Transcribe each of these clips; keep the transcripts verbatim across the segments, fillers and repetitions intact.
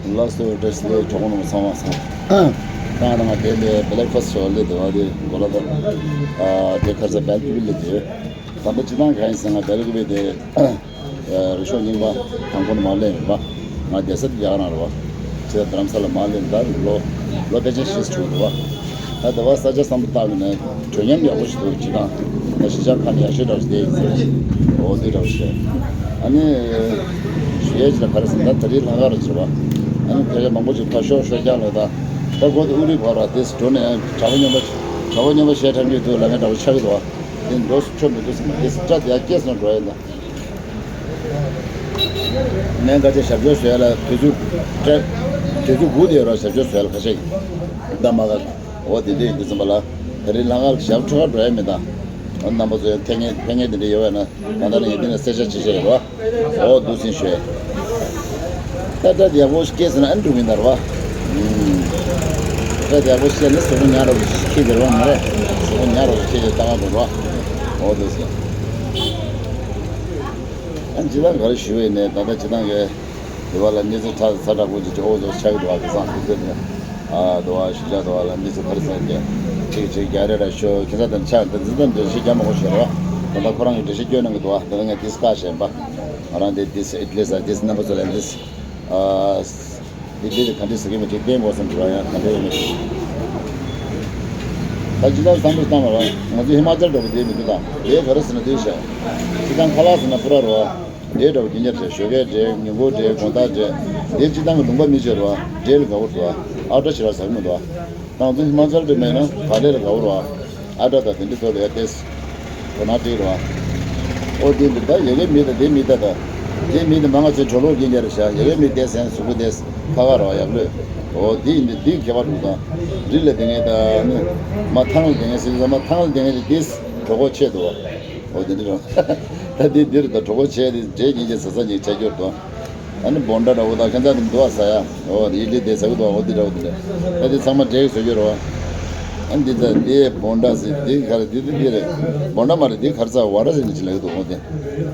ལགས་སོ། བཀྲ་ཤིས་བདེ་ལེགས། གྲོགས་པོ་རྣམས་ཚང་མ་ཚང་། ད་ང་དེ་ལས་བེ་ལེག་ཕ་སི་ཊི་ཞོ་ལས་དེ་བ་དེ་གོ་ལ་དང་། དེ་ཁར་ས་བེལ་ཀུ་པི་ལས་དེ། ད་ལྟ་སྤྱི་བཏང་གང་ཡིན་ཟེར་ན་བེལ་ཀུ་པི་དེ་རི་ཤོག་རྙིང་པ་དང་པོ་ནས་མར་ལེན་ཡོད་པ། ང་བསྡད་ས་དེ་རྒྱ་གར་ནང་རེད་བ། ཅེས་རྡ་རམ་ས་ལ་མར་ལེན་ད་ལོ་ལོ་ཕལ་ཆེར་བཞི་ཙམ་འགྲོ་གི་རེད་བ། ད་དེ་བ་ས་ཆ་བསམ་བློ་བཏང་ནས་དྲོད་ཉམས་ཡག་པོ་ཞིག་འདུག་སྤྱི་བཏང་། ད་གཞིས་ཆགས་ཁམས་ཡག་ཤོས་འདྲ་བོ་ཞིག་བསྡད་ཡིན་ཟེར། འོ་དེ་འདྲ་བོ་ཞིག་ཨ་ནི་ཞུ་ཡས་ཅིག་ལ་ག་རེ་ཟེར་ན་ད་དེ་རིང་ལྷག་དཀར་རེད་ཟེར་བ། ཨ་ནི་ཕལ་ཆེར་མང་པོ་ཅིག་ཕར་ཤོག་ཤོག་རྒྱག་ལ་ད། ད་གོ་དེ་ཨུ་རི་བར་བ་དེ་འགྲོ་ནས་གྲྭ་པ་སྨྱོན་པ་གྲྭ་པ་སྨྱོན་པ་བཤད་ཐབས་མེད་འདུག་ལབ་མཁན་འདྲ་བོ་ཆགས་ཀྱི་འདུག་བ། དེ་འགྲོ་ཆོག་མི་འདུག་ཟེར་ན་དེ་སྐྲ་དེ་ཡར་སྐྱེས་སོང་འགྲོ་ཡས་ད། ངས་ཁ་ཆེ་ཞབས་ཞུ་བཟོ་ཡ་ལ་དུས་ཚོད་སྤྲད། དུས་ཚོད་སྒུག་བསྡད་ཡོད་ར། ཞབས་ཞུ་བཟོ་ཡ་ལ་ཁ་ཤས་ཀྱིས་ད་མ་ག་འོ་དེ་འདྲ་ཡིན་དུས་ཙམ་པ་ལ་དེ་རིང་ལྷག་དཀར་ཞབས་ཁྲ་འགྲོ་ཡ་མེད་ད། འོ་རྣམ་པ་ཚོ་ཡང་ཕན་ངེས་ཕན་ངེས་དེ་འདྲ་ཡོད་པ་ན་ད་ལྟ་ནས་ངས་འདི་ནས་གསལ་ཆ་ཅིག་བཤད་ཡོད་ར། འོ་འདུག་སེ་ཞུས། ད་ལྟ་ཡག་པོ་སྐྱེས་ཟེར་ན་ཨ་འགྲོ་གི་ཡིན་ད་ར་བ། ད་ལྟ་ཡག་པོ་སྐྱེས་ན་གཟུགས་པོ་ཉར་རོགས་ཁྱེད་ཀྱི་ར་བ་མ་རེད། གཟུགས་པོ་ཉར་རོགས་ཁྱེད་ཀྱི་ལྟ་ག་འགྲོ་ར། འོ་འདུག་སེ། ཨ་སྤྱི་བཏང་ག་རེ་ཞུ་བས་ནས་ད་ལྟ་སྤྱི་བཏང་གི་དེ་བ་ལ་གནས་ཚུལ་ཁྲ་ཁྲ་དྲག་པོ་ཅིག་ཅིག་ཨོ་ཚོ་ཆགས་ཀྱི་འདུག་བ། དེ་སང་དེ་ཚོ་དེ་ཨ་དུ་བ་ཞུ་བྱ་དུ་བ་ལ་གནས་ཚུལ་ག་རེ་ཟེར་གྱི་ཅིག་ཅིག་རྒྱ་རེ་ར་ཤོ་ཁྱེད་ཚ་དང་ཆ་འདི་འཛིན་དང་འདི་ཞིག་རྒྱ་མ་གོ་ཤོར་བ། ད་ལྟ་ཁོ་རང་གི་འགྲེལ་བཤད་སྐྱོན་གནང་གི་འདུག་བ། ད་ལྟ་ངས་དེ་སྐ་བཤད་པ། ང་རང་དེ་དེ་ཨེ་ལེ་ས་དེ་རྣམ་པ་ཚོ་ལ་དེ་ཨ་དེ་དེ་དེ་ག་འདྲས་ཟེར་གི་མི་ཅིག་བསྟན་དགོས་བསམ་གྱི་ར་ཡང་ག་འདྲས་ཡོད་མི་ཅིག་ད་ཅི་ལྟར་བསམ་བློ་བཏང་བ་ར་ང་ཚོ་ཧི་མ་ཅལ་འདྲ་པོ་དེ་མི་འདུག་ད་དེ་ག་རེ་ཟེར་ན་དེ་བཤད་ཅི་དང་ཁ་ལག་ཟེར་ན་པུ་ར་རོ། འབྲས་འདྲ་བོ་རྒྱུན་ཆར་བྱས་ཞོགས་ཀས་འབྲས་ཉིན་གུང་འབྲས་དགོང་དག་འབྲས། འདི་སྤྱི་བཏང་གི་ལུང་པ་མི་བྱེད་རོ། འབྲས་ལ་དགའ་བོ་འདུག་ཨ། ཨ་བྲ་ཞེ་དྲག་ཟ་གི་མི་འདུག་ཨ། ད་ང་ཚོ་ཧི་མ་ཅལ་འདྲ་མེད་ན་ག་ལེར་དགའ་བོ་རོ། ཨ་བྲ་དང་དེ་འདྲ་ཐོག་ལ་ཡ་ཏེས། ཁོ་ན་འགྲིག་རོ། ཨོ་དེ་འདི་ད་ཡ་གི་མི་ད་དེ་མི་ད་ད། དེ་མི་ད་མ་ང་ཚོའི་གྲོ་ལོག་རྒྱུན་ཆར་བྱས་ཡ་གི་མི་ཏེས་ཡང་གཟུགས་པོ་ཏེས་ཁ་ཁ་རོ་ཡག་ལོས། ཨོ་དེ་འདི་འདི་ཁྱད་པར་འདུག་ད། རི་ལ་དེ་ངས་ད་ནི་མ་ཐང་ལ་དེ་ངས་ཟེར་ས་མ་ཐང་ལ་དེ་ངས་ཏེས་གྲོད་ཁོག་ཆེ་འདུག་ཨ། འོ་དེ་འདྲ་རེད། ད་དེ་འདིར་ད་གྲོད་ཁོག་ཆེ་དེ་འབྲས་ཉིན་གྱི་ཟ་ས་ཉིན་ཆ་རྒྱུར་དོ། ཨ་ནི་བོན་ཌ་འདྲ་བོ་དང་ཁ་ཚ་དེ་འདུག་ཨ་ཟ་ཡ། འོ་དེ་ཡིད་ལས་དེ་ཟ་གི་འདུག་ཨ། འོ་དེ་འདྲ་བོ་དེ་འདྲ། ད་དེ་ཚང་མ་འབྲས་ཀྱི་བཟོ་རྒྱུ་རེད་བ། ཨ་འདི་ད་དེ་བོན་ཌ་ཟེར་དེ་ག་རེ་དེ་དེ་དེ་རེད། བོན་ཌ་མ་རེད་དེ་ག་རེ་ཟ་བ་ར་ཟེར་ནི་ཅི་ལ་གི་འདུག་འོ་དེ།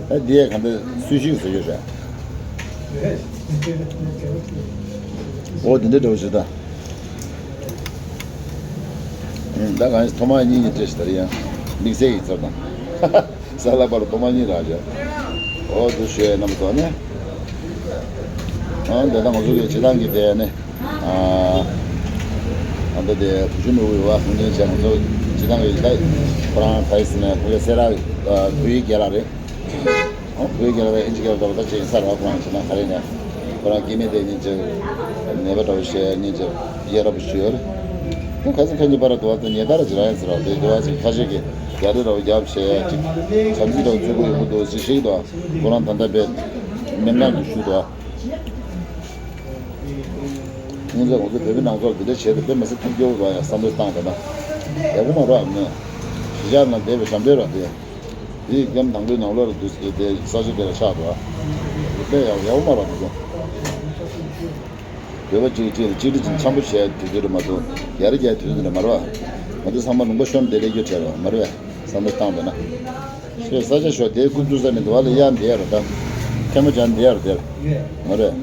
ད་དེ་ག་འདི་སུ་ཞིག་བཟོ་རྒྱུ་རེད། འོ་དེ་འདྲ་འདྲ་བོ་ཞིག་ད། ད་གང་ཡིན་ཐོག་མ་གཉིས་གཉིས་སྤྲད་ཞིག་ད་རེད་ཡ། དམིགས་བསལ་ཡིག་ཚར་དང་། ས་ལ་པར་ཐོག་མ་གཉིས་རག་བྱས། ཨོ་དུ་ཞུ་ཡ་རྣམ་པ་ཚོ་ནི། ཨ་འདི་ད་ང་ཚོ་གི་སྤྱི་བཏང་གི་དེ་ནི། ཨ་ད་དེ་བུ་ཆུ་ནུ་བའི་བ་ཁུངས་ལྡན་བྱས་ང་ཚོ་སྤྱི་བཏང་གི་ད་ཁོ་རང་ཕ་ཡི་སི་ནས་ཁོ་གི་སེ་ར་བོད་ཡིག་རྒྱལ་ལགས་རེད། ཨོ་བོད་རྒྱལ་ལ་ཨིན་ཇི་རྒྱལ་ལ་འདྲ་བོ་ད་ཅིག་ཡིན་ས་རེད་བ། ཁོ་རང་བྱས་ན་ག་རེ་ཡིན་ན། ཁོ་རང་སྐྱེ་དམན་དེ་ཉིན་ཅིག་ནད་པ་འདྲ་བོ་བྱས་ཉིན་ཅིག་ཡ་ར་བོ་ཞུ་ཡོད་རེད། ཁོ་ཁ་སང་ཁ་ཉིན་པ་ར་འདུག་བ། དེ་ཉེ་ད་ར་ཅིག་ར་ཡིན་ཟེར་བ། དེ་འདུག་བ་ཅིག་ཁ་ཤས་ཀྱིས་རྒྱ་རི་འདྲ་བོ་རྒྱབ་བྱས་ཅིག་བྱམས་བརྩེ་འདྲ་བོ་བརྩི་དགོས་ཡོང་གི་འདུག་ཟེར་བཤད་ཀྱི་འདུག་བ། ཁོ་རང་ད་ལྟ་དཔེ་སྨན་ཁང་དུ་བཞུགས་འདུག་བ། སྔོན་ཆད་ང་ཚོ་བོད་པའི་ནང་ཚོགས་འདི་འདྲ་བྱས་ཏེ་དཔེ་མི་སྲིད་ཐབས་སྐྱོ་བོ་འདུག་བ། ཡང་བསམ་བློ་བཏང་བ་ན་ཡག་པོ་མ་རེད་བ། གཞིས་ཆགས་ནང་བསྡད་པའི་ཞབས་འདྲེན་ར་དེ། དེའི་སྐྱེམས་དང་པོའི་ནང་ལོགས་ལ་འདུག་ཟེར་དེ་ས་ཆ་དེ་ལ་ཆགས་འདུག་ཨ། དཔེ་ཡག་ཡག་པོ་མ་རེད་འདུག་བོད་པ་གཅིག་གིས་གཅིག་ལ་གཅིག་སྒྲིལ་ཅིང་འཆམ་པོ་བྱས་དུས་ཚོད་རེད་མ་གཏོགས་རྒྱ་རི་རྒྱའི་དུས་ཚོད་འདྲ་མ་རེད་བ། ང་ཚོ་ཚང་མ་ལུང་པ་ཤོར་ནས་བསྡད་ལས་རྒྱུ་བྲལ་བ་མ་རེད་བས། བསམ་བློ་བཏང་བས་ན། ཤོད་ས་ཆ་ཤོད་དེ་ཁུ་བཙུགས་ས་མི་འདུག་བ་ལ་གཡར་འདི་ཡར་ད། ཐལ་མོ་སྦྱར་འདི་ཡར་དེར། མ་རེད།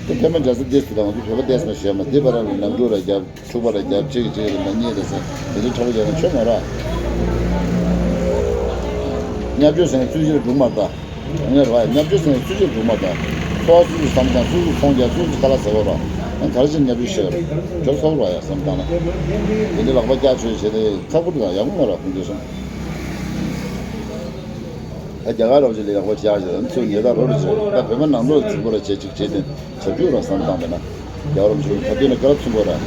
དེ་ཐལ་མོ་སྦྱར་ས་དེ་སུ་དང་ང་ཚོ་བོད་པ་བསྡད་ས་ན་ཞེས་མ་དེ་བར་ལ་ནམ་གྲུ་ལ་རྒྱབ། འཁྲུག་པ་ལ་རྒྱབ། གཅིག་གིས་གཅིག་ལ་མ་རྙེད་དེ་ཟེར་དེ་ཚོ་ཁྲ་བོ་རྒྱག་ན་ཆོས་མ་རེད། བརྙས་བཅོས་ཟེར་ན་སུས་ཅིག་ལ་སྒྲུང་མ་ལྟ། ངས་རེད་བ། བརྙས་བཅོས་ཟེར་ན་སུས་ཅིག་ལ་སྒྲུང་མ་ལྟ། འཚོ་བ་སུས་ཅིག་བསམ་བཏང་། སུས་ཅིག་ཚོང་རྒྱག། སུས་ཅིག་ཁ་ལག་ཟ་གོ་ར། ཨ་ག་རེ་བྱས་བརྙས་བཅོས་བྱེད་ར། གྲོགས་ཚོགས་ར་ཡ་བསམ་བཏང་ན། དེ་འདྲའི་ལག་པ་བཀྱག་བཅོས་བྱས་ཏེ་ཁག་པོ་འདུག་ཡག་པོ་མ་རེད་ཁོང་ཚོས་སོང་། ད་རྒྱ་གར་རབ་ཅིག་ལ་ཡག་པོ་བྱས་ཞེས་ཚུར་ཉེས་རྡུང་རོ་རེ་བྱས། ད་བོད་པ་ནང་ལོགས་ལ་འཛིང་པོ་ར་བྱས་ཅིག་བྱས་ཏེ་བྱབ་ཆུ་ར་བསམ་བཏང་བས་ན། རྒྱལ་བ་རིན་པོ་ཆེ་གི་ཁ་ཐུག་ནས་བཀའ་སློབ་ཚུན་པོ་ར།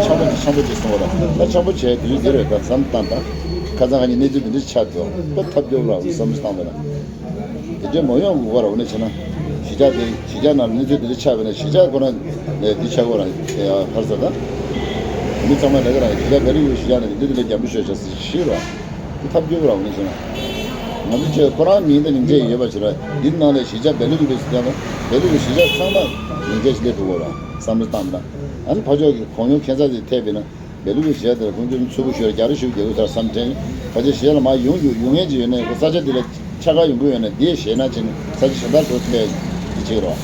འཆམ་པོ་ཅིག་འཆམ་པོ་ཅིག་གསུང་བ་ར། ད་འཆམ་པོ་བྱས་དུས་འདི་རེད་ད་བསམ་བཏང་ད། ཁ་སང་ཁ་ཉིན་གནས་ཚུལ་འདི་འདྲ་ཆགས་འདུག་ད་ཐབས་སྐྱོ་ར་བསམ་བློ་བཏང་བས་ན། དེ་འདྲའི་མ་ཡོང་དགོས་པ་ར། འོ་ན་བྱས་ན། གཞིས་ཆགས་དེ་གཞིས་ཆགས་ནང་ལ་གནས་ཚུལ་འདི་འདྲ་ཆགས་པས་ན་གཞིས་ཆགས་ཁོ་ན་ནས་འདི་ཆགས་དགོས་ར། ཕར་ཚུར་ད། མི་ཚང་མ་ལས་ཀ་ར་གཞིས་ཆགས་བལ་ཡུལ་གཞིས་ཆགས་ནས་འདི་འདི་འདྲ་རྒྱབ་འབུལ་ཤོད་བྱ་ཟེར་ཤེས་ར། དེ་ཐབས་སྐྱོ་པོ་རང་ནས་བྱས་ན། ང་ཚོ་ཆོས་ཁོ་རང་མིང་དང་མིང་ཆད་ཡོད་པ་ཞིག་རེད། འདི་ནང་ལ་གཞིས་ཆགས་བལ་ཡུལ་གྱི་ལས་སུ་བསྟན་ན་བལ་ཡུལ་གྱི་གཞིས་ཆགས་ཚང་མ་མིང་ཆད་ཞིག་སླེབས་ཐུབ་པ་རེད་བསམ་བློ་བཏང་ན། ཨ་ནི་ཕར་ཕྱོགས་ཀྱི་གོང་ཡོང་ཁྱད་མཚར་ཞིག་ཐེབས་པས་ན་བལ་ཡུལ་གྱི་གཞིས་ཆགས་དེར་ཁོང་ཚོས་མཚུར་ཕུ་ཞོར་རྒྱ་རི་ཞུ་རྒྱག་གི་ཐར་བསམ་དྲན། ཕལ་ཆེར་གཞིས་ཆགས་ལ་མར་ཡོང་རྒྱུ་ཡོང་མཁན་ཅིག་ཡོད་ན་ཁོ་ས་ཆ་འདི་ལ་ཆ་ག་ཡོང་གི་ཡོད་ན་འདིའི་གཞས་ནང་ཅིག་ས་ཆ་གཞན་དག་འགྲོ་ཐུབ་ཡ་ཅིག་བྱེད་ཀྱི་རེད།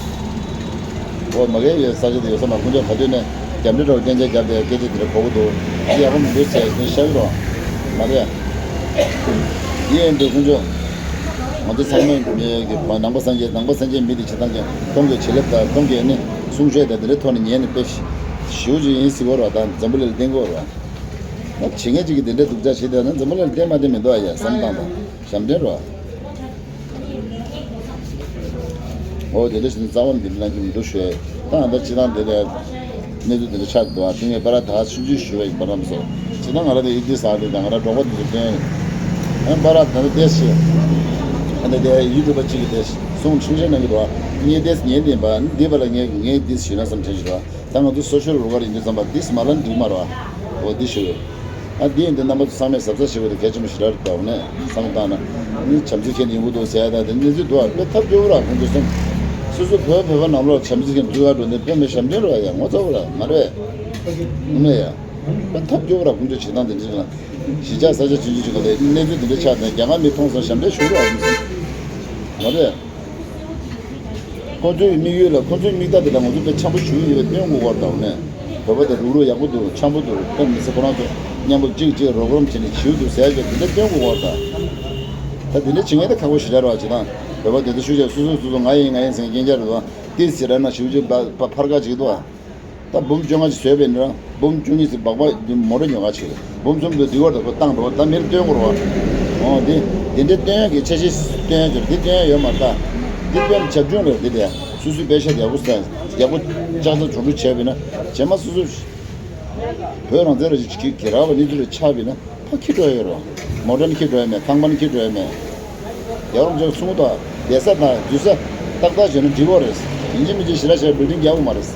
འོ་མ་གའི་ཡོད་ས་ཆ་དེ་ཡོད་ས་མ། དཀོན་མཆོག་ག་དུས་ནས་རྒྱབ་འདྲེ་འདྲ་བོ་སྐད་ཆ་རྒྱབ་དེ་སྐད་ཆ་དེ་འདྲ་གོ་གི་འདུག་དེ་ཡག་པོ་མི་འདུག་ཟེར་དེ་བཤད་ཀྱི་རོགས། མ་རེད་ཡ། ཡིན་འདུག་དཀོན་མཆོག་ང་ཚོ་ཚང་མས་ནང་པ་སངས་རྒྱས་ནང་པ་སངས་རྒྱས་མི་དེ་བྱེད་སྟངས་ཀྱང་སྟོང་གི་བྱེད་ལས་དང་སྟོང་གི་ནི་གསུང་ཆོས་དང་དེ་འདྲའི་ཐོག་ནས་ཉན་ནས་དཔེ་ཞེ་པོ་ཅིག་ཡིན་ཟེར་གོ་རོགས། ད་འཛམ་བུ་གླིང་ལ་བསྟན་གོ་རོགས། ད་བྱེད་མཁན་ཅིག་གིས་དེ་འདྲའི་སྡུག་ཅག་བྱེད་བསྡད་ན་འཛམ་བུ་གླིང་ལ་བསྟན་མ་བསྟན་མི་འདུག་ཨ་ཡ། བསམ་སྟངས་དང་ཞབས་འདྲེན་རོགས། འོ་དེ་འདྲ་ཞིག་ནི་རྩ་བ་ནས་འདི་འདྲ་གནང་རྒྱུ་མི་འདུག་ཞུ་ཡས། ད་ང་ད་སྤྱི་བཏང་དེ་ལས་གནས་ཚུལ་དེ་འདྲ་ཆགས་འདུག་ཨ། དེ་ངས་པ་ར་ད་ཆུང་ཆུང་ཞུ་བ་ཡིན་པ་རམ་སོ། སྤྱི་བཏང་ང་ར་དེ་ཡིག་འདི་ཟ་དེ་དང་ང་ར་གྲོགས་པོ་དེ་ཚོ་བསྟན། ཨ་པ་ར་ད་ནི་བལྟས་ཤིག་ཨ་ནི་དེ་ཡུ་ཊུབ་པ་གཅིག་གིས་དེ་གསུང་ཆུང་ཆུང་གནང་གི་འདུག་ཨ། ངས་དེ་ཉན་དེ་ཡིན་པ་འདི་པ་ལ་ངས་ངས་འདི་ཞུས་ན་བསམ་དྲན་ཞིག་འདུག་ཨ། ད་ང་ཚོ་སོ་ཤལ་ཝོར་ཀར་ཡིན་དུས་ཙམ་པ་འདི་མ་ལབ་འགྲིག་མ་རེད་བ། འོ་འདི་ཞུ། ཨ་འདི་ཡིན་དུས་རྣམ་པ་ཚོ་ཚང་མས་གཟབ་གཟབ་བྱེད་དགོས་དེ་གལ་ཆེན་པོ་ཞེ་དྲག་རེད་ད། འོ་ནས་བསམ་བློ་བཏང་ན་ནི་བྱམས་བརྩེ་མཁན་ཡོང་གི་འདུག་ཟེར་ཡ་ད་དེ་གནས་ཚུལ་འདུག་ཨ། དཔེ་ཐབས་སྐྱོ་བོ་ར་ཁོང་ཚོ་སོང་། སོ་སོ་བོད་བོད་པ་ནང་ལོགས་བྱམས་བརྩེ་མཁན་འཛུལ་ཡ་འགྲོ་ནས་དཔེ་མེད་ཞབས་འདྲེན་རོགས་ཡ་ངོ་ཚ་བོ་ར་མ་རེད། ངོ་མ་ཡ། དཔེ་ཐབས་སྐྱོ་བོ་ར་ཁོང་ཚོ་བྱེད་སྟངས་དེ་འདྲ་ཅིག་ལ། གཞིས་ཆགས་ས་ཆ་ཆུང་ཆུང་ཅིག་ག་ལས་གནས་ཚུལ་དེ་འདྲ་ཆགས་ནས་རྒྱ་གར་མི་མཐོང་སོང་ཞབས་འདྲེན་ཞུ་རོགས་ཡ། མ་རེད། ཁོ་ཚོའི་དམིགས་ཡུལ་ལ་ཁོ་ཚོའི་མིག་ལྟ་དེ་ལ་ང་ཚོ་དཔེ་འཆམ་པོ་ཞུ་ཡི་ཡོད་པའི་སྟོན་དགོས་པར་དང་ནས། བོད་པ་དེ་རུག་རུག་ཡག་པོ་འདུག་འཆམ་པོ་འདུག་དཔེ་མི་སྲིད་ཁོ་རང་ཚོ་མཉམ་པོ་གཅིག་གཅིག་རོགས་རམ་བྱས་ནས་བྱེད་འདུག་ཟེར་གྱི་དེ་འདྲ་སྟོན་དགོས་པར་དང་། ད་དེ་འདྲ་བྱེད་མཁན་དེ་ཁག་པོ་ཞེ་དྲག་རེད་བ། བྱེད་སྟངས་བོད་པ་དེ་ཚོ་ཤུགས་ཆེ་སོ་སོ་སོ་སོ་ང་ཡིན་ང་ཡིན་ཟེར་མཁན་རྐྱང་རྐྱང་རེད་བ། ཏིས་ཟེར་ར་ན་ཞུ་རྒྱུ་ཕར་ཁ་ཅིག་འདུག་བ། ད་འབུམ་བཅོ་ལྔ་ཞིག་བཟོས་པས་ན་འབུམ་བཅུ་གཉིས་ཟིག་སྦག་སྦག་འདི་མོ་ཊ་ཉོ་ག་ཆེ། འབུམ་གསུམ་དུ་འདི་བར་དུ་ཁོ་བཏང་འགྲོ་ད་མིར་སྟོན་དགོས་རོགས། འོ་འདི་འདི་འདྲའི་སྟོན་ཡག་གི་འཆར་གཞི་སྟོན་ཡག་འདི་སྟོན་ཡག་ཡོད་མ་རེད་ད། འདི་སྟོན་བྱབ་ཆུང་རེད་འདི་དེ། སུ་སུའི་པེ་ཤ་ཡག་པོ་ཟ་ཡག་པོ་ལྕགས་ཚ་གྲུང་གྲུང་བྱས་པས་ན་རྗེས་མ་སུ་སུ་བོད་རང་བཙན་ར་ཅིག་གི་རག་པ་ནི་ཚུར་ཆགས་པས་ན། ཕ་ཁྱི་འགྲོ་ཡོད་རོ། མོ་ཊ་ནི་ཁྱི་འགྲོ་ཡོད་མེད། ཁང་པ་ནི་ཁྱི་འགྲོ་ཡོད་མེད། རྒྱལ་བ་རིན་པོ་ཆེས་གསུངས་ཏོ། བསྡད་ས་དང་འཛུལ་ས་ཏག་ཏག་བྱས་ན་འགྲིག་གོ་རེད། ཡིན་གཅིག་མིན་གཅིག་ཞེ་དྲག་བྱས་ན་བི་ལྡིང་རྒྱག་དགོས་མ་རེད།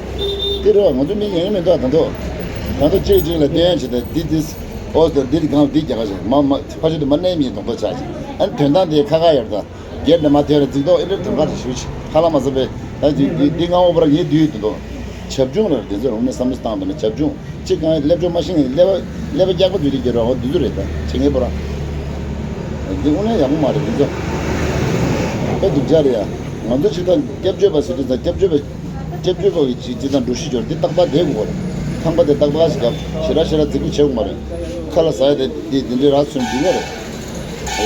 དེ་རེད་བ། ང་ཚོ་མི་ཉན་གི་མི་འདུག་ད་དུང་། ད་དུང་གཅིག་གཅིག་ལ་བསྟན་བྱས་ཏེ་འདི་འདི་ཨོ་ད་འདི་གང་འདི་རྒྱག་ག་བྱས་མ་མ་ཕ་ཆུ་དུ་མ་གནས་མི་གདོང་ཐོག་ཆགས་ཀྱི། ཨ་ནི་དོན་དག་འདི་ཁ་ཁ་ཡོད་ད། སྒེར་ནས་མ་ཐོན་རེད་འཛིན་ཐོག་ཨེ་འདྲ་དོན་དག་རེད་ཞུ་ཆེ་ཧ་ལམ་མ་ཟ་བས། ད་འདི་འདི་འདི་ང་འོ་བར་ངས་འདུས་དུ་འདུག་བྱབ་ཆུང་ལ་འདི་ཚོ་རང་ནས་བསམ་བློ་བཏང་དུ་ནས་བྱབ་ཆུང་གཅིག་གང་སླེབས་འགྲོ་མ་ཤེས་ནས་ཀླད་པ་ཀླད་པ་སྐྱག་པ་འདུས་ཏེ་སྐྱེ་རོགས་འདི་ཚོ་རེད་ད་བྱེད་ངེས་པོ་ར། འདི་དངོས་གནས་ཡག་པོ་མ་རེད་འདི་ཚོ། དཔེ་སྡུག་ཅག་རེད་ཡ། ང་ཚོ་སྤྱིར་བཏང་སྐྱབས་བཅོལ་བ་ཟེར་དུས་ཙང་སྐྱབས་བཅོལ་བ། སྐྱབས་བཅོལ་བ་གི་སྤྱི་སྤྱིར་བཏང་འགྲོ་གཞི་སྦྱོར་འདི་ཏག་ཏག་བསྡད་དགོས་རེད། ཁང་པ་དེ་ཏག་ཏག་ཞིག་བརྒྱབ་ཞེ་དྲག་ཞེ་དྲག་རྫིག་པོ་བྱེད་དགོས་མ་རེད། ཁ་ལག་ཟ་ཡ་དེ་དེ་དེ་འདྲའི་རག་ཚུན་འགྲིག་གི་རེད།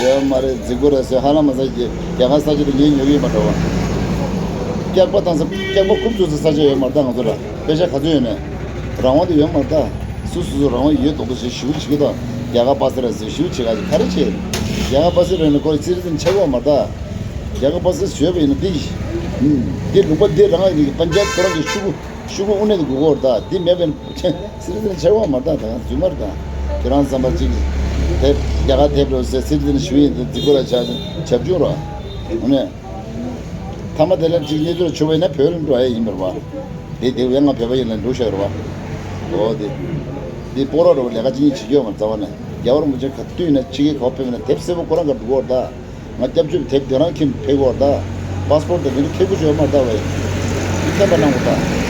ཡོད་མ་རེད་རྫིག་པོ་རེད་ཟེར་ཧ་ལམ་མ་ཟ་གི་རྒྱ་གར་ས་ཆ་དེ་ངས་ཉོ་གི་ཡོད་མ་འགྲོ་བ། སྐྱག་པ་བཏང་ས་སྐྱག་པ་རྐུབ་བཙུགས་ས་ས་ཆ་ཡོད་མ་རེད་ད་ང་ཚོ་ལ། པེ་ཤ་ག་ཚོད་ཡོད་ནས། རང་དབང་དེ་ཡོད་མ་རེད་ད། སུ་སུ་སུ་རང་དབང་ཡོད་མདོག་མདོག་བྱེད་ཞུ་བྱེད་ཀྱི་ད། རྒྱ་གར་པ་སེ་ར་ཟེར་ཞུ་བྱེད་ག་ག་རེ་བྱེད། རྒྱ་གར་པ་སེ་ར་ནས་ཁོ་རེ་སི་ཊི་ཛེན་ཆགས་ཡོད་མ་རེད་ད། རྒྱ་གར་པ་སེ་བཟོས་པ་ཡིན་ན་འདི། འདི་ལུང་པ་འདི་རང་གི་པན་ཅ་ཡེད་ཁོ་རང་གི་ཤོག་གུ་ཤོག་གུ་དངོས་གནས་དེ་དགོས་ཀྱི་ཡོད་རེད་ད། འདི་མེད་པ་ཡིན་ན་སི་ཊི་ཛེན་ཆགས་ཡོད་མ་རེད་ད། ད་རྫུན་མ་རེད་ད། ཁྱེད་རང་བསམ་པ་གཅིག་དེབ་རྒྱ་གར་དེབ་རེད་ཟེར་སི་ཊི་ཛེན་ཞུ་ཡིན་ད་རྫིག་པོ་ར་ཆགས་བྱབ་ཆུང་ར། དངོས་གནས། ཐ་མ་དེ་ལ་གཅིག་གནས་ཚུལ་ཆུ་བས་ན་བོད་ལ་འགྲོ་ཡ་ཡིན་པར་བ། དེ་དེ་བས་ང་བོད་པ་ཡིན་ལ་འགྲོ་ཤོར་བ། འོ་དེ། དེ་སྤོ་རོག་རོག་ལས་ཀ་གཅིག་གཉིས་བྱེད་རྒྱུ་མ་རྩ་བ་ནས་རྒྱལ་བ་རིན་པོ་ཆེ་ག་དུས་ན་ཕྱི་རྒྱལ་ག་ཕེབས་ན་དེབ་སེར་པོ་ཁོ་རང་ག་འགྲོ་གོ་ད། ང་སྐྱབས་བཅོལ་དེབ་དེ་རང་ཁྱིམ་ཕེབས་གོ་ད། པ་སི་པོར་དེ་དེ་ནི་ཁེ་གུ་བྱོས་མ་ད་བས། དེ་ཁྱད་པར་གནང་གོ་ད།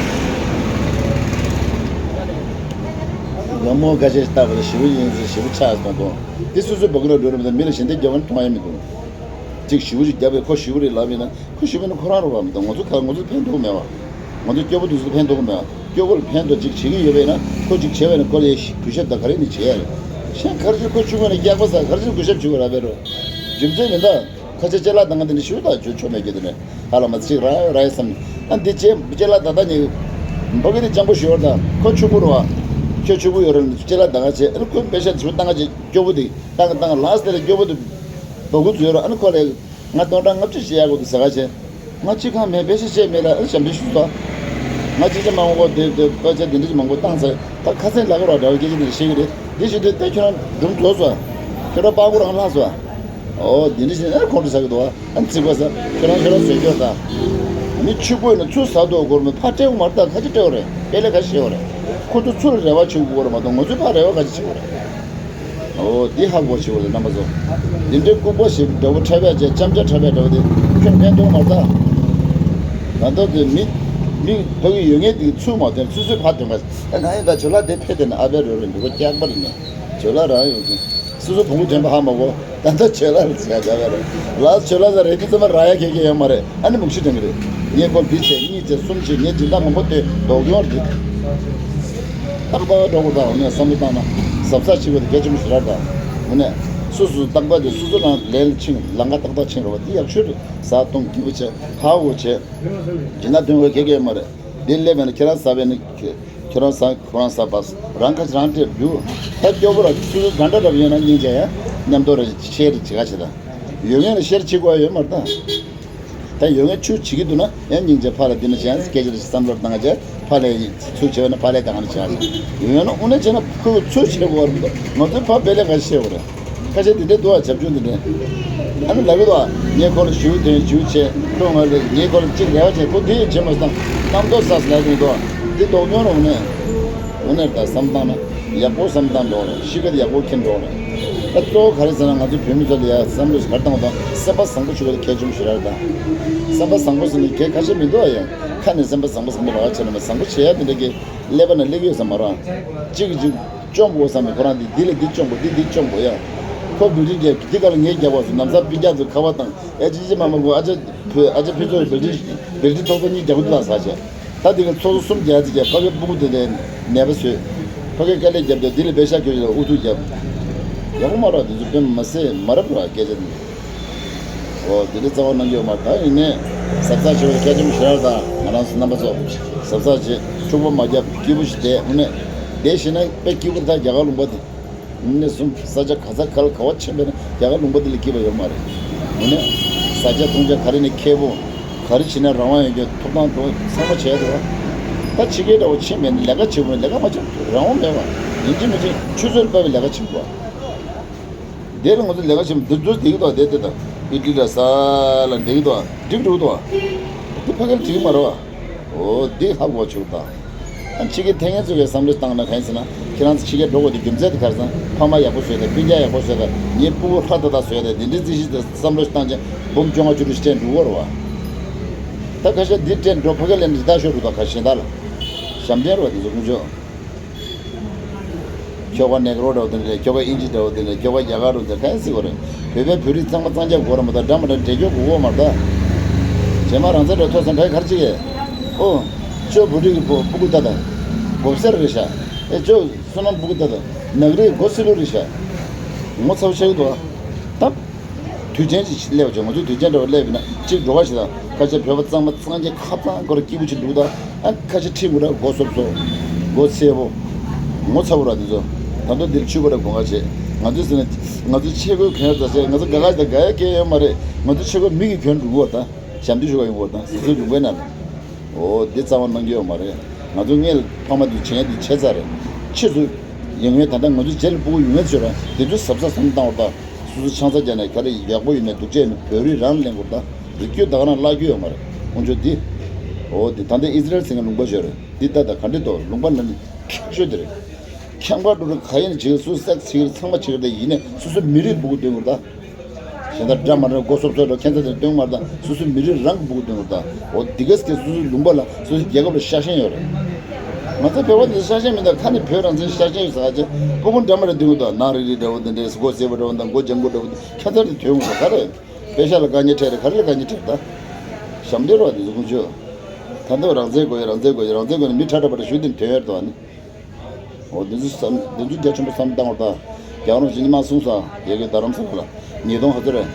ཡང་མོ་དགའ་ཆེ་ལྟ་བ་ཞི་བ་ཡིན་ཟེར་ཞི་བ་ཆགས་སོང་དོ། དེ་སོ་སོའི་བ་གི་ལ་འགྲོ་རུ་མི་ལ་ཞི་བདེ་རྒྱ་བ་མཐོང་ཡ་མི་འདུག་གཅིག་ཞི་བ་ཞིག་བརྒྱབ་པས་ཁོ་ཞི་བ་རེད་ལབ་ཡིན་ན་ཁོ་ཞི་བ་ནི་ཁོ་རང་རུ་བ་མི་འདུག་ང་ཚོ་ག་ང་ཚོ་ཕན་ཐོགས་མེད་བ། ང་ཚོ་སྐྱོ་པོ་དུས་སུ་ཕན་ཐོགས་མེད་བ། སྐྱོ་པོ་ལ་ཕན་ཐོགས་གཅིག་བྱེད་ཀྱི་ཡོད་པས་ན་ཁོ་གཅིག་བྱས་པས་ན་ཁོ་ལ་གུས་ཞབས་དང་ག་རེ་ནི་བྱེད་ཡ་རེད། གཞན་ག་རེ་བྱེད་ཁོ་ཆུང་ངུ་ནས་སྐྱག་པ་ཟ་ག་རེ་བྱེད་གུས་ཞབས་བྱེད་དགོས་ར་བས་རོ། རྒྱུ་མཚན་མི་འདུག་ཁ་ཆེ་ལྕེ་ལ་དང་ང་དེ་འདྲ་ཞུ་དག་བརྗོད་ཆོག་མེད་ཀྱི་དེ་ནས་ཧ་ལ་མ་ཚིག་ར་ར་ཡ་བསམ། ཨ་འདི་ལྕེ་ལྕེ་ལ་ད་ལྟ་ཉེ་གི་འབོ་གི་དེ་སྤྱང་པོ་ཞུ་བར་དང་ཁོ་ཆུ་བུར་བ། ཁྱོད་ཆུ་བུར་ཡོད་ར་ལྕེ་ལ་ད་ང་ཆེ་ཨ་ནི་ཁོས་པེ་ཤ་ཆུ་བཏང་ང་ཆེ་སྐྱོ་བོ་དེ་ཏང་ཏང་ལགས་དེ་ལ་སྐྱོ་བོ་དེ་འབོ་གུ་ཚུ་ཡོད་ར། ཨ་ནི་ཁོ་ལ་ང་སྟོང་ཕྲག་ལྔ་བཅུ་ཞིག་ཡག་གོ་དུ་ཟ་ག་ཆེ། ང་གཅིག་གང་མེད་པེ་ཤ་ཆེ་མེད་ལ་ཨ་ནི་ཞབས་འདྲེན་ཞུ་ས། ང་གཅིག་ཆ་མང་པོ་དེ་དེ་པེ་ཤ་དེ་འདྲ་ཞིག་མང་པོ་བཏང་ཚེ་ད་ཁ་སེང་ལ་གོ་ར་འདྲ་བའི་སྐད་ཆ་དེ་ཤེས་གི་རེད། དེ་ཞུ་དུས་ད་ཁྱོད་རང་སྒྲུང་རྫོགས་སོ། ཁྱོད་རང་པགས་ཀོ་རང་ལྷག་སོ། ཨོ་དེ་འདྲ་ཞིག་ཨ་ཁོང་ཁྲོ་ཟ་གི་འདུག་ཨ་ཨ་ནི་ཚིག་པ་ཟ་ཁྱོད་རང་ཁྱོད་རང་བཟོས་ཁྱོད་ད། མི་ཆུ་བུར་ནས་ཚུར་ཟ་འདུག་སྒོར་མོ་ཕར་སྤྲད་དགོས་མ་རེད་ད། ཁ་ཅིག་སྤྲད་དགོས་རེད། དཔེ་ལས་ཁ་ཤས་ཡོད་རེད། ཁོ་ཚོ་ཚུར་རེ་བ་བྱེད་དགོས་རེད་མ་གཏོགས་ང་ཚོས་ཕར་རེ་བ་ཁ་ཅིག་བྱེད་དགོས་རེད། ཨོ་འདི་ཧ་གོ་བྱེད་དགོས་རེད་རྣམ་པ་ཚོ། འདི་འདྲའི་ལྐུགས་པ་ཞིག་འདྲ་བོ་འཁྲབ་ཡ་བྱས་ཅམ་ཅ་འཁྲབ་ཡ་འདྲ་བོ་དེ་ཁྱོད་ཕན་ཐོགས་མ་རེད་ད། ད་ལྟ་དེ་མི་མི་ཕ་གི་ཡོད་ངེས་དེ་ཚུར་མ་ཐོན་སུ་སུས་ཕར་ཐོན་པ་ཨ་ང་ཡིན་ད་ཇོ་ལགས་དེ་ཕེབས་དེ་ན་ཨ་བའི་རོ་རེད་འདུག་པ་སྐྱག་པ་རེད་ནས་ཇོ་ལགས་རང་ཡོང་གི། སོ་སོ་བོང་བུ་འདྲེན་པ་ཧ་མ་གོ། ད་ལྟ་ཆོས་ལ་རེད་ཟེར་ཡ་ག་བ་རེད། ལ་ཆོས་ལ་ཟེར་རེད་དུས་ཙམ་པ་ར་ཡ་ཁེ་ཁེ་ཡོད་མ་རེད། ཨ་ནི་མུག་ཤི་དྲན་གི་རེད། ངའི་སྐོར་འདི་བྱས་གཉིས་བྱས་གསུམ་བྱས། ངའི་སྦྱིན་བདག་མང་པོ་དེ་ལྡོག་ཡོང་རེད། ཏག་ཏག་འགྲོ་དགོས་ད། འོ་ནས་བསམ་བློ་བཏང་ན་གཟབ་གཟབ་བྱེད་དགོས་དེ་གལ་ཆེན་པོ་ཞིག་རེད་ད། འོ་ནས་སོ་སོ་ཏག་ཏག་དེ་སོ་སོ་རང་ལས་ལ་ཕྱིན། ལམ་ཁ་ཏག་ཏག་ཕྱིན་རོགས་པ་དེ་ཡག་ཤོས་རེད། ཟ་འཐུང་སྐྱིད་པོ་བྱས་ཧ་གོ་བྱས། སྦྱིན་བདག་འདོན་དགོས་གལ་གལ་མ་རེད། འདི་སླེབས་པས་ན་ཁྱེད་རང་ཟ་བས་ན་ཁྱེད་རང་ཟ། ཁོ་རང་ཟ་བ། རང་ཁ་རང་སྤྲད་རྒྱུ། ད་སྐྱོ་པོ་ར་སུ་ག་འདྲ་འདྲ་ཡོད་ན་སྙིང་རྗེ་ཡ་མཉམ་དུ་ར་ཤེར་བྱེད་ག་བྱེད་ད། ཡོད་ངེས་ལ་ཤེར་བྱེད་དགོས་ཡོད་མ་རེད་ད། ད་ཡོད་ངེས་ཆུ་བྱེད་ཀྱི་འདུག་ན་ཡང་སྙིང་རྗེ་ཕར་ལ་འདི་ན་བྱས་སྐད་ཆ་རེ་བསམ་བློ་བཏང་བྱས་ཕར་ལ་ཚུར་བྱས་པ་ན་ཕར་ལ་ད་ག་ན་བྱས་ཡོད་ན་དངོས་གནས་བྱས་ན་ཁོས་ཚུར་བྱེད་དགོས་རེད། ང་ཚོའི་ཕར་བེ་ལེ་ག་ཤེས་དགོས་རེད། ཁ་ཤས་དེ་འདྲའི་འདུག་ཨ། བྱབ་ཆུང་དེ་འདྲའི། ཨ་ནི་ལབ་གི་འདུག་ཨ། ངས་ཁོ་ལ་ཞུ་དོན་ཞུ་བྱས་ཁོས་ང་ལ་ངས་ཁོ་ལ་གཅིག་རེ་བ་བྱས། ཁོ་དེ་ཡང་བྱེད་མ་སོང་། གཏམ་མདོ་ས་ལབ་གི་འདུག་ཨ། འདི་ལྡོག་མྱོང་རུང་ནས་འོ་ནས་ད་བསམ་བཏང་ན་ཡག་པོ་བསམ་བཏང་འགྲོ་རེད། གཤིས་ཀ་ཡག་པོ་འཁྱེར་འགྲོ་རེད། ད་གཙོ་བོ་ག་རེ་ཟེར་ན་ང་ཚོ་བོད་མི་ཚོ་ལ་ཡ་བསམ་བློ་ཞིག་ག་རེ་བཏང་བ་དང་སེམས་པ་བཟང་པོ་ཞིག་དགོས་གལ་ཆེན་པོ་ཞིག་རེད་ད། སེམས་པ་བཟང་པོ་ཟེར་ནས་གལ་ཁ་ཤས་མི་འདུག་ཨ། ཡ་ཁ་ནས་སེམས་པ་བཟང་པོ་བཟང་པོ་རེ་བ་བྱས་ན་མ་བཟང་པོ་བྱེད་ཡ་དེ་འདྲ་གི་ཀླད་པ་ན་སླེབས་ཡོད་ས་མ་རེད། གཅིག་གིས་གཅིག་བཅོམ་དགོས་བསམ་ནས་ཁོ་རང་འདི་འདི་ལས་འདི་བཅོམ་དགོས། འདི་འདི་བཅོམ་དགོས་ཡ། ཁོ་བིལ་ཌིང་རྒྱབ་འདི་ག་ལ་ངས་རྒྱབ་པ་སོང་། ནམ་སང་སྤུན་ཀྱག་ཚོ་ཁ་བ་དང་ཨེ་ཅི་ཅི་མ་མ་གོ། ཨ་ཅག་བུ་ཨ་ཅག་ཕུན་ཚོགས་བིལ་ཌིང་བིལ་ཌིང་ཐོག་ཐོག་གཉིས་རྒྱབ་འདི་ལ་ཟ་བྱས། ད་འདི་ག་ཚོགས་གཙོ་གསུམ་རྒྱག་ཚེ་རྒྱབ། ཕ་གི་སྤུ་གུ་དེ་ལས་ནད་པ་བཟོས། ཕ་གི་དཀའ་ལས་རྒྱབ་རྒྱབ་འདི་ལས་པེ་ཤ་ཁྱོད་ལ་ཨུ་ཐུག་རྒྱབ། ཡག་པོ་མ་རེད། འདི་ཚོ་དཔེ་མ་སྲིད་མ་རབས་ར་སྐད་ཆ་འདི། འོ་འདི་འདྲ་རྩ་བ་གནང་གི་ཡོད་མ་རེད། ད་ཡིན་ནའི་གཟབ་གཟབ་བྱེད་པ་གལ་ཆེན་པོ་ཞིག་རེད། ད་ང་རང་ཚོ་རྣམ་པ་ཚོ་གཟབ་གཟབ་བྱེད། འཁྲུག་པ་མ་རྒྱབ། སྐྱིད་པོ་ཞིག་བསྡད། འོ་ནས་བསྡད་ཤེས་ན་དཔེ་སྐྱིད་པོ་རེད། ད་རྒྱ་གར་ལུང་པ་འདི་ནས་གསུམ་ས་ཆ་ག་ས་ག་ལ་ག་བ་ཕྱིན་པས་ན་རྒྱ་གར་ལུང་པ་འདི་ལས་སྐྱིད་པ་ཡོད་མ་རེད། འོ་ནས་ཟ་ཆ་འཐུང་ཆ་ག་རེ་ནས་ཁེ་པོ། ག་རེ་བྱེད་ན་རང་དབང་ཡོད་རྒྱུ། ཐོབ་ཐང་འགྲོ་ཚང་མ་བྱས་འདུག་བ། ད་ཕྱི་རྒྱལ་འདྲ་བོ་ཕྱིན་པས་ན་ལས་ཀ་བྱེད་དགོས། ལས་ཀ་མ་བྱས་རང་དབང་མེད་པ། ཡིན་གཅིག་མིན་གཅིག་ཆུ་ཚོད་ལ་བབས་པའི་ལས་ཀ་བྱེད་དགོས་བ། དེ་ལ་ང་ཚོ་ལས་ཀ་བྱེད་མི་འདུག་འདུག་བསྡད་ཀྱི་འདུག་བ། དེ་དེ་དང་ཨི་ཊ་ལི་ལ་ས་ལ་བསྡད་ཀྱི་འདུག་བ། འགྲིག་འགྲོ་གི་འདུག་བ། དེ་ཕ་གིར་འགྲིག་གི་མ་རེད་བ། འོ་འདི་ཧ་གོ་བ་བྱུང་ད། ཨ་ཕྱི་རྒྱལ་ཐེ་ངན་ཚོ་གིས་བསམ་བློ་བཏང་ན་གང་ཡིན་ཟེར་ན། ཁྱེད་རང་ཚོ་ཕྱི་རྒྱལ་འགྲོ་དགོས་དེ་རྒྱུ་མཚན་དེ་ག་རེ་ཟེར་ན། ཕ་མ་ཡག་པོ་བཟོས་དང་སྤུན་ཀྱག་ཡག་པོ་བཟོས་དང་ངའི་སྤུ་གུ་ཧྲ་ཏག་ཏག་བཟོས་དང་དེ་འདྲའི་རྩིས་གཞི་དེ་བསམ་བློ་བཏང་ཅན་འབུམ་བཅོ་ལྔ་བཅུ་དྲུག་སྤྲད་འགྲོ་གི་རེད་བ། ད་ཁ་ཤས་འདི་སྤྲད་འགྲོ་ཕ་གི་ལས་འདི་ལྟ་ཤོར་འགྲོ་ད། ཁ་ཤས་ད་ལ་ཞབས་འདྲེན་རེད་བ། དེ་ཚོ་ཀུན་སྤྱོད། ཁྱོ་ག་ནེག་རོ་འདྲ་བོ་དེ་འདྲ་རེད། ཁྱོ་ག་ཨིན་ཇི་འདྲ་བོ་དེ་འདྲ་རེད། ཁྱོ་ག་རྒྱ་གར་འདྲ་བོ་དེ་འདྲ་གང་ཡིན་སྲིད་གོ་རེད། བོད་པའི་བོད་རིགས་གཙང་མ་གཙང་རྐྱང་དགོས་རེད་མ་གཏོགས་འདྲ་མི་འདྲ་འདྲེས་སྐྱོར་དགོས་གོ་མ་རེད་ད། རྗེས་མ་རང་བཙན་འདྲ་ཐོས་སོང་ཕ་གི་ག་རེ་བྱེད་ཀྱི། ཨོ། ཁྱོད་བོད་རིགས་ཀྱི་སྤུ་གུ་ད་ད། མགོ་སེར་རེད་ཤག་ཨེ་ཁྱོད་བསོད་ནམས་སྤུ་གུ་ད་ད། ནག་རིགས་མགོ་སེར་ལོ་རེད་ཤག་ངོ་ཚ་པོ་ཆགས་ཀྱི་འདུག་ཨ། ད། དུས་ཆེན་ཅིག་སླེབས་བྱུང་། ང་ཚོས་དུས་ཆེན་འདྲ་བ་སླེབས་ཡིན་ན་གཅིག་འགྲོ་བ་ཞིག་དང་། ཁ་ཤས་བོད་པ་གཙང་མ་གཙང་རྐྱང་ཁ་གཙང་ཁོ་ར་སྐྱིད་པོ་ཅིག་འདུག་ད། ཨ་ཁ་ཤས་ཁྲིད་མོ་འདྲ་མགོ་སོབ་སོབ། མགོ་སེར་པོ། ངོ་ཚ་པོ་ར་འདི་ཚོ། ད་དུང་འདིར་ཆུ་བོ་ར་གོང་ཁ་བྱེད། ང་ཚོས་ཟེར་ན། ང་ཚོས་ཆས་གོས་གྱོན་ཡག་ད་བྱས། ང་ཚོ་དགའ་དགའ་ཞིག་དང་དགའ་ཡག་གང་ཡང་ཡོད་མ་རེད། ང་ཚོ་ཆས་གོས་མི་གིས་གྱོན་འགྲོ་གི་ཡོད་ད། ཞབས་འདྲེན་ཞུ་ག་ཡོང་གི་ཡོད་ད། སོ་སོའི་ལུང་པའི་ནང་ལ། འོ་འདི་རྩ་བ་གནང་རྒྱུ་ཡོད་མ་རེད། ང་ཚོ་སྔོན་ལ་ཕ་མ་འདི་བྱས་འདི་བྱས་ཚར་རེད། ཕྱིས་སུ་ཡོང་མཁན་ད་ལྟ་ང་ཚོ་རྗེས་ལ་སྤུ་གུ་ཡོང་མཁན་ཚོས་ར་དེ་ཚོའི་གཟབ་གཟབ་བསམ་བློ་བཏང་བ་ད། སོ་སོ་ཆང་ས་རྒྱག་ནས་ག་རེ་ཡག་པོ་ཡོད་མེད་སྡུག་ཅག་ཡོད་མེད་བོད་རིགས་རང་ལ་ལེན་དགོས་རེད་ད། རིགས་རྒྱུད་ད་ག་རང་བརླག་རྒྱུ་ཡོད་མ་རེད། དཀོན་མཆོག་འདི། འོ་འདི་ད་ལྟ་ཨི་ཟི་རལ་ཟེར་མཁན་ལུང་པ་ཞིག་རེད། འདི་ལྟ་ད་ག་འདྲ་འདུག་ལུང་པ་ལ་ནི་ཁག་ཤོས་དེ་རེད། ཁྱད་པར་འགྲོ་རེད། ག་ཡིན་ནས་བྱེད་སུ་སེག་བྱེད་ཀྱི་ཚང་མ་བྱེད་ཀྱི་རེད། ཡིན་ནས་སོ་སོ་མི་རིགས་སྤུ་གུ་སྟོན་དགོས་རེད་ད། གཞན་དག་འདྲ་མ་འདྲ་མགོ་སོབ་སོབ་རེད། ཁྱད་མཚར་དེ་སྟོན་མ་རེད་ད། སོ་སོ་མི་རིགས་རང་གི་སྤུ་གུ་སྟོན་དགོས་རེད་ད། འོ་འདི་གས་ཀྱི་སོ་སོའི་ལུང་པ་ལ་སོ་སོའི་རྒྱལ་ཁབ་ལ་ཤ་ཞེན་ཡོད་རེད། ང་ཚོ་བོད་པ་འདི་ཤ་ཞེན་མིན་ད། ཁ་ནས་བོད་རང་བཙན་ཤ་ཞེན་ཡོད་ཟེར་ག་ཅེ་སྤུ་གུ་འདྲ་མ་འདྲ་སྟོན་དགོས་ད། ནག་རིལ་རིལ་འདྲ་བོ་འདི་འདྲས། མགོ་སེར་པོ་འདྲ་བོ་དང་མགོ་ལྗང་གུ་འདྲ་བོ་འདི་ཁྱད་མཚར་དེ་སྟོན་དགོས་ད། ག་རེ། པེ་ཤ་ལ་དཀའ་ངལ་འཕྲད་རེད། ག་རེ་ལ་དཀའ་ངལ་འཕྲད་ད། ཞབས་འདྲེན་རོགས་འདི་ཚོ་ཀུན་སྤྱོད། ད་འདོད་རང་བཙན་དགོས་ཡོད། རང་བཙན་དགོས་ཡོད། རང་བཙན་དགོས་ན་མི་ཁྲ་ཁྲ་པ་ཏྲ་ཞུ་དེ་དོན་ཡོད་དོ་ཨ་ནི། འོ་འདི་ཚོ་བསམ་འདི་ཚོ་རྒྱ་ཆེན་པོ་བསམ་བཏང་བར་ད། རྒྱ་ནག་ཕྱི་ཉི་མ་གསུངས་ས་ཡ་གི་རྡ་རམ་ས་ལ་ཉིས་སྟོང་ཧ་ཚོད་རེད།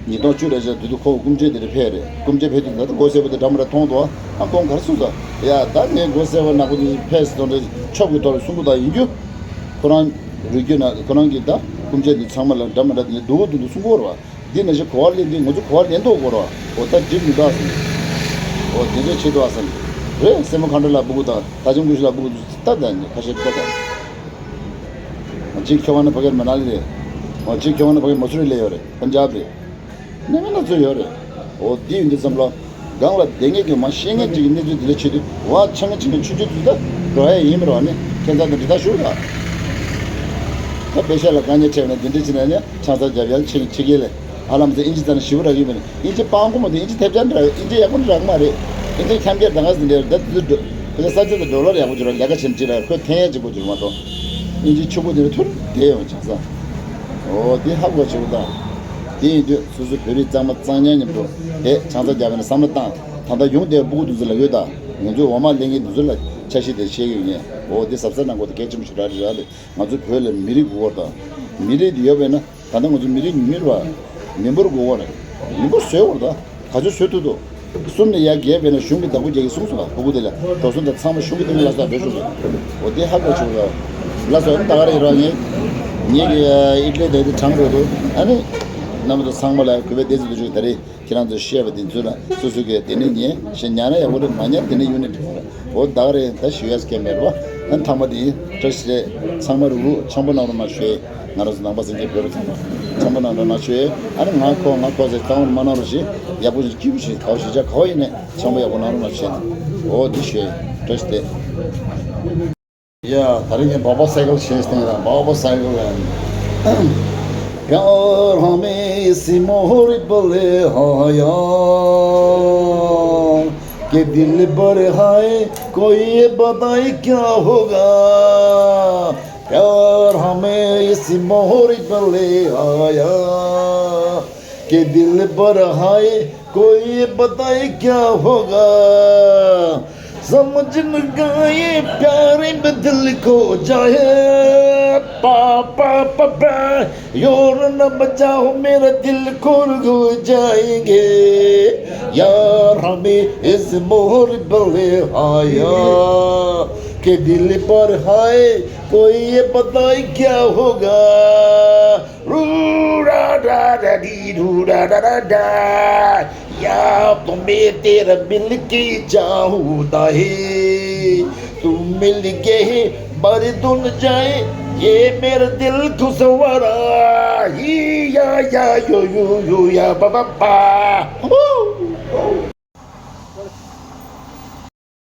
ཉིས་སྟོང་བཅུ་རེད་ཤག་དེ་དུས་ཁོ་སྐུ་མཆེད་དེ་རེད་ཕེབས་རེད། སྐུ་མཆེད་ཕེབས་དུས་ད་ལྟ་མགོ་སེར་པོ་དེ་འདྲ་མ་འདྲ་མཐོང་འདུག་ཨ། ཁོང་ག་རེ་གསུངས་ས། ཡ་ད་ངས་མགོ་སེར་པོ་ནག་པོ་དེ་ཕེབས་སོང་རེད། ཆོབ་ཀྱི་ཐོག་ལ་གསུང་གི་ད་ཡིན་རྒྱུ། ཁོ་རང་རུས་རྒྱུད་ན་ཁོ་རང་གི་ད་སྐུ་མཆེད་དེ་ཚང་མ་ལ་འདྲ་མ་འདྲ་དེ་འདྲ་སྡུག་གུ་སྡུག་གུ་གསུང་གི་ཡོད་རེད་བ། འདི་ནང་བཞིན་གོ་བ་ལེན་དུས་ང་ཚོ་གོ་བ་ལེན་ཐུབ་དགོས་རེད་བ། འོ་ད་འགྲིག་མི་འདུག་ཟེར། འོ་དེ་འདྲས་བྱེད་འདུག་ཟེར། རེད། སྲས་མོ་མཁའ་འགྲོ་ལགས་སྤུ་གུ་དང་ད་ཆུང་ཀུ་ཤི་ལགས་སྤུ་གུ་ད་ད་ནི་ཁ་ཤས་ད་ད། གཅིག་ཁྱོ་ག་ནི་ཕ་གིར་མ་ན་ལི་རེད། འོ་གཅིག་ཁྱོ་ག་ནི་ཕ་གིར་མ་སུ་རི་ལ་ཡོད་རེད། པན་ཇབ་རེད། ནི་མི་སྣ་ཚོ་ཡོད་རེད། འོ་འདི་ཡིན་དུས་ཙམ་ལ། སྒང་ལ་བསྡད་མཁན་གྱི་མ་ཤེས་མཁན་ཅིག་གི་གནས་ཚུལ་འདི་འདྲ་བྱེད་དུས་བ་ཆང་ཆང་གི་ཆུ་ཆུ་དུས་ད་འགྲོ་ཡ་ཡིན་མི་རོགས་ནི་ཁྱད་མཚར་དང་འདྲི་ད་ཞུ་ད། ད་པེ་ཤ་ལ་དཀའ་ངལ་འཕྲད་ན་འདི་འདྲ་བྱེད་ན་ནི་ཆང་ས་རྒྱབ་ཡ་ལ་ཕྱི་ཕྱི་རྒྱལ་ལ་ཧ་ལམ་ཚེ་ཨིན་ཇི་ཙམ་ཞིབ་རག་གི་མེད། ཨིན་ཇི་སྤང་གོ་མ་འདི་ཨིན་ཇི་ཐེབས་ཆག་འདྲ་ཨིན་ཇི་ཡག་པོ་འདྲ་རག་མ་རེད། ཨིན་ཇི་ཁྱམས་རྒྱལ་དང་ག་ཟིན་འདྲ་ད་དུས་འགྲོ་ཕེ་ས་ཆ་དང་ཌོ་ལར་ཡག་པོ་ཅིག་ར་ལས་ཀ་བྱེད་ཅིག་ར་ཁོས་འཐེན་ཡ་ཅིག་གོ་ཅིག་མ་གཏོགས། ཨིན་ཇི་ཆུ་བོ་འདི་ར་ཐུར་དེ་ཡོང་ཆང་ས། འོ་འདི་ཧ་གོ་ཆེ་བོ་དང་། དེ་ཡིན་དུས་སོ་སོ་བོད་རིགས་གཙང་མ་གཙང་ཉག་མཉམ་དུ་དེ་ཆང་ས་རྒྱབ་ཡ་ན་བསམ་བློ་བཏང་། ད་ལྟ་ཡོང་བསྡད་སྤུ་གུ་དེ་ཚོ་ལ་ཡོད་ད། ང་ཚོའི་འོག་མ་སླེབས་མཁན་དེ་ཚོ་ལ་འཆར་གཞི་དེ་བཤད་ཀྱི་ཡོད་ངས། འོ་འདི་གཟབ་གཟབ་གནང་དགོས། དེ་གལ་ཆེན་པོ་ཞིག་རེད་རེད་རེད། ང་ཚོའི་བོད་ལ་མི་རིགས་དགོས་པ་རེད་ད། མི་རིགས་དེ་ཡོད་པས་ན། ད་ལྟ་ང་ཚོ་མི་རིགས་ཉུང་ཉུང་རེད་པ། མི་འབོར་དགོས་པ་རེད། མི་འབོར་བཟོས་པ་རེད་ད། ག་ཚོད་བཟོས་ཐུབ་ཐུབ། གསུམ་ནས་ཡར་བརྒལ་བས་ན་གཞུང་གི་བདག་པོ་རྒྱག་གི་གསུངས་སོང་ང་། སྤུ་གུ་དེ་ལ་འགྲོ་སོང་དང་ཚང་མ་གཞུང་གི་སྟེང་ལ་ལྷག་བསྡད་ཆོག་གི། འོ་དེ་ཧ་གོ་ཆོག་གི། ལགས་སོ། ད་ག་རེ་ཡིན་རོགས། ངས་ངེད་ཀྱི་ཨིཊ་ལི་དེ་དེ་དྲངས་རོགས་འདུག་ཨ་ནི་རྣམ་པ་ཚོ་ཚང་མ་ལ་གུས་པས་བདེ་སྐྱིད་དུ་བྱུང་། ད་རེས་ཁྱེད་རང་ཚོས་བཤད་པ་དེ་ཚོ་ལ་སོ་སོ་གིས་དེ་ནས་ཉན་ཞེས། ཉན་ན་ཡག་པོ་རེད། མ་ཉན་དེ་ནས་གཡུག་ནས་འགྲིག་པ་རེད། འོ་ད་ག་རེ་ད་ཞུ་ཡས་སྐད་མེད་རོགས། ཨ་ནི་ཐ་མ་དེ་ཡིན། བཀྲ་ཤིས་བདེ་ལེགས། ཚང་མ་རུ་རུ་འཆམ་པོ་གནང་རོགས་གནང་ཞུ་ཡས། ང་རང་ཚོ་ནང་པ་སེམས་ཅན་བོད་རིགས་ཚང་མ་འཆམ་པོ་གནང་རོགས་གནང་ཞུ་ཡས། ཨ་ནི་ང་ཁོ་ང་ཁོ་ཟེར་གཏམ་མ་གནང་རོགས་ཞེས། ཡག་པོ་ཞིག་སྐྱིད་པོ་ཞིག་ག་བ་ཞིག་བྱ་ག་བ་ཡིན་ནས་འཆམ་པོ་ཡག་པོ་གནང་རོགས་གནང་ཞུ་ཡས། འོ་དེ་ཞུ་ཡས། བཀྲ་ཤིས་བདེ་ལེགས། या, ད་རིང་གི་बाबा साइकिल ཤེས་སྟེང་ལ། बाबा साइकिल है। प्यार हमें इसी मोहर पे ले आया, कि दिल भर है कोई ये बताए क्या होगा। प्यार हमें इसी मोहर पे ले आया, कि दिल भर है कोई ये बताए क्या होगा। समझ न गए प्यारे में दिल खो जाए। पा पा पा पा, योर न बजाओ, मेरा दिल खोर हो जाएंगे। यार हमें इस मोहर पे ले आया, के दिल पर है कोई ये बताए क्या होगा। रू रा रा रा डी रू रा रा रा रा। या तुम्हें तेरा मिल के चाहता है, तुम मिल गए मर दुन जाए, ये मेरा दिल खुश हो रहा। ही या या यो यो यो या बा बा बा।